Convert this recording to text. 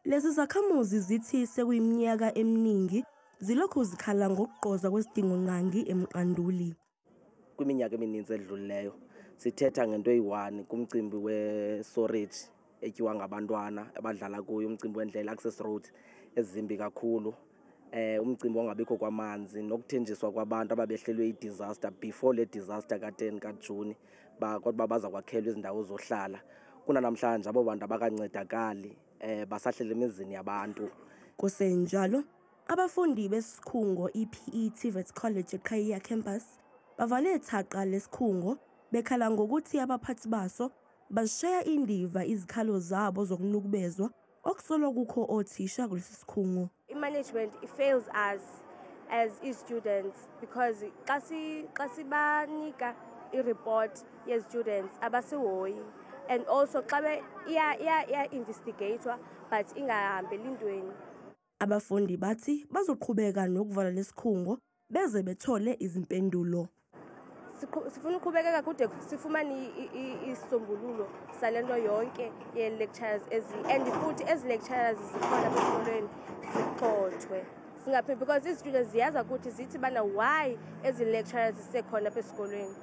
Lezi zakhamuzi zithi sekuyiminyaka eminingi zilokhu zikhala ngokugqoza kwesidingongqangi eMqanduli. Kwiminyaka emininzi edlulileyo sithetha ngento eyi-one kumcimbi we-sewerage etyiwa ngabantwana abadlala kuyo, umcimbi wendlela, access road ezimbi kakhulu, umcimbi wongabikho kwamanzi nokuthenjiswa kwabantu ababehlelwe yi-disaster before le disaster ka-10 kaJuni kodwa baza kwakhelwa izindawo zohlala. Kunanamhlanje abo bantu abakancedakali, basahleli emizini yabantu. Kusenjalo, abafundi besikhungo iPE TVET College eQhayiya Campus bavale thaqa lesikhungo bekhala ngokuthi abaphathi baso bazishaya indiva izikhalo zabo zokunukubezwa okusolwa kukho othisha kulesi sikhungo. I-management fails us as i-students because xa sibanika i-report ye-students abasihoyi, and also xa iya-investigatwa but ingahambeli ntweni. Abafundi bathi bazoqhubeka nokuvala lesikhungo beze bethole izimpendulo. Sifuna uqhubekeka kude sifumane isisombululo sale nto yonke yee-lecturers ezi, and futhi ezi lecturers zikhona apha esikolweni zigxothwe singaphi, because ii-students ziyaza kuthi zithi bana why ezi lecturers zisekhona apha esikolweni.